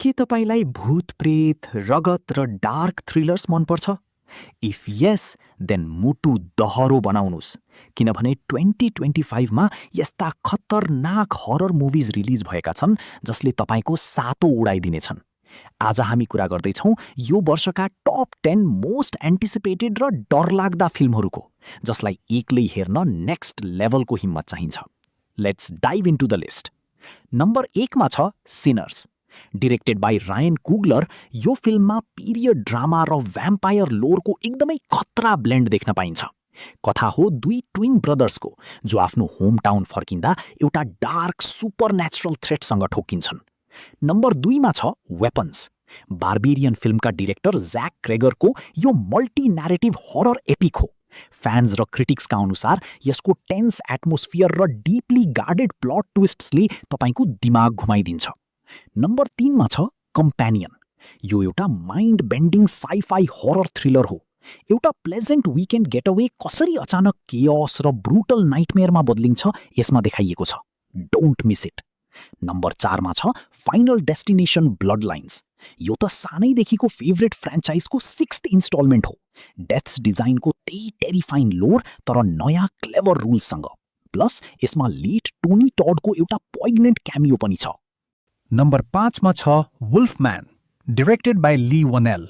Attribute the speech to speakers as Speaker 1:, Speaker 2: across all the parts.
Speaker 1: के तपाईलाई भूत प्रेत रगत र डार्क थ्रिलर्स मनपर्छ? इफ यस देन मुटु दहरो बनाउनुस् किनभने 2025 मा यस्ता खतरनाक हरर मुभिज रिलिज भएका छन् जसले तपाईको सातो उडाइदिनेछन्। आज हामी कुरा गर्दैछौँ यो वर्षका टप 10 मोस्ट एन्टिसिपेटेड र डरलाग्दा फिल्महरूको जसलाई एक्लै हेर्न नेक्स्ट लेभलको हिम्मत चाहिन्छ। Let's dive into the list. Number 1 मा छ सिनर्स। डिरेक्टेड बाई रायन कुगलर, यो फिल्ममा पिरियड ड्रामा र भ्याम्पायर लोरको एकदमै खतरा ब्लेन्ड देख्न पाइन्छ। कथा हो दुई ट्विन ब्रदर्सको जो आफ्नो होम टाउन फर्किँदा एउटा डार्क सुपर नेचुरल थ्रेटसँग ठोकिन्छन्। नम्बर 2 मा छ वेपन्स। बार्बेरियन फिल्मका डिरेक्टर ज्याक क्रेगरको यो मल्टी न्यारेटिभ हरर एपिक हो। फ्यान्स र क्रिटिक्सका अनुसार यसको टेन्स एटमोस्फियर र डिपली गार्डेड प्लट ट्विस्ट्सले तपाईको दिमाग घुमाइदिन्छ। नम्बर 3 मा छ कम्प्यानियन। यो एउटा mind bending sci fi horror thriller हो। एउटा प्लेजेन्ट विकेन्ड गेटअवे कसरी अचानक केओस र ब्रुटल नाइटमेयरमा बदलिन्छ यसमा देखाइएको छ। Don't miss it. नम्बर 4 मा छ फाइनल डेस्टिनेसन ब्लड लाइन्स। यो त सानैदेखिको फेभरेट फ्रेन्चाइजको 6th इन्स्टलमेन्ट हो। डेथ्स डिजाइनको त्यही टेरिफाइङ लोर तर नयाँ क्लेभर रुल्ससँग। प्लस यसमा लेट टोनी टडको एउटा पोइग्नेन्ट क्यामियो पनि छ।
Speaker 2: नम्बर 5 मा छ वुल्फम्यान, डिरेक्टेड बाई ली वनेल।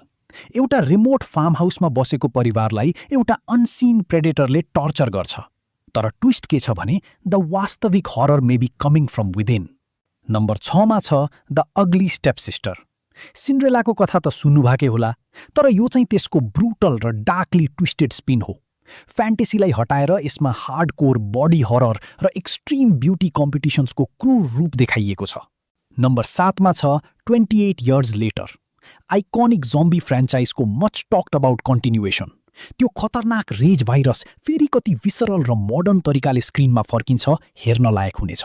Speaker 2: एउटा रिमोट फार्म हाउसमा बसेको परिवारलाई एउटा अनसिन प्रेडेटरले टर्चर गर्छ। तर ट्विस्ट के छ भने द वास्तविक horror may be coming from within. Number 6 मा छ द अग्ली स्टेप सिस्टर। सिन्ड्रेलाको कथा त सुन्नुभएकै होला, तर यो चाहिँ त्यसको ब्रुटल र डार्कली ट्विस्टेड स्पिन हो। फ्यान्टेसीलाई हटाएर यसमा हार्डकोर बडी हरर र एक्सट्रिम ब्युटी कम्पिटिसन्सको क्रूर रूप देखाइएको छ। नम्बर 7 मा छ 28 इयर्स लेटर। आइकनिक जम्बी फ्रेन्चाइजको मच टक्ड अबाउट कन्टिन्युएसन। त्यो खतरनाक रेज भाइरस फेरि कति विसरल र मोडर्न तरिकाले स्क्रिनमा फर्किन्छ, हेर्न लायक हुनेछ।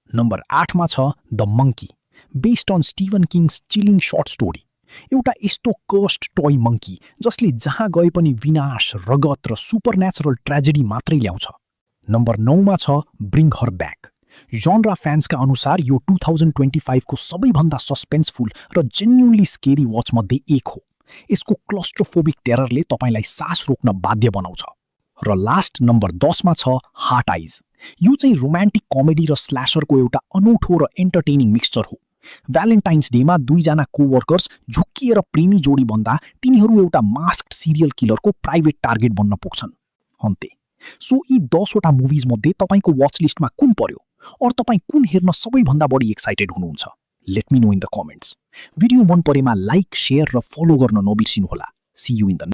Speaker 2: नम्बर 8 मा छ the monkey, based on Stephen King's chilling short story. एउटा यस्तो कर्स्ड टोय मंकी जसले जहाँ गए पनि विनाश, रगत र सुपरनेचुरल ट्रेजेडी मात्रै ल्याउँछ। नम्बर 9 मा छ ब्रिङ हर ब्याक। जॉनरा फ्यान्सका अनुसार यो 2025 को सबैभन्दा सस्पेन्सफुल र जेन्युनली स्केरी वाच मध्ये एक हो। यसको क्लस्ट्रोफोबिक टेररले तपाईलाई सास रोक्न बाध्य बनाउँछ। र लास्ट नम्बर 10 मा छ हार्ट आइज। यो चाहिँ रोमान्टिक कमेडी र स्ल्याशरको एउटा अनौठो र एन्टरटेनिङ मिक्सचर हो। भ्यालेन्टाइन्स डेमा दुईजना कोवर्कर्स झुक्किएर प्रेमी जोडी बन्दा तिनीहरू एउटा मास्क्ड सिरियल किलरको प्राइभेट टार्गेट बन्न पुग्छन्। अन्ते सो यी 10 वटा मुभिज मध्ये तपाईको वाच लिस्टमा कुन पर्यो? और तपाईं कुन हेर्न सबैभन्दा बढी एक्साइटेड हुनुहुन्छ? Let me know in the comments. Video मन परेमा लाइक, शेयर र फलो गर्न नबिर्सिनुहोला। See you in the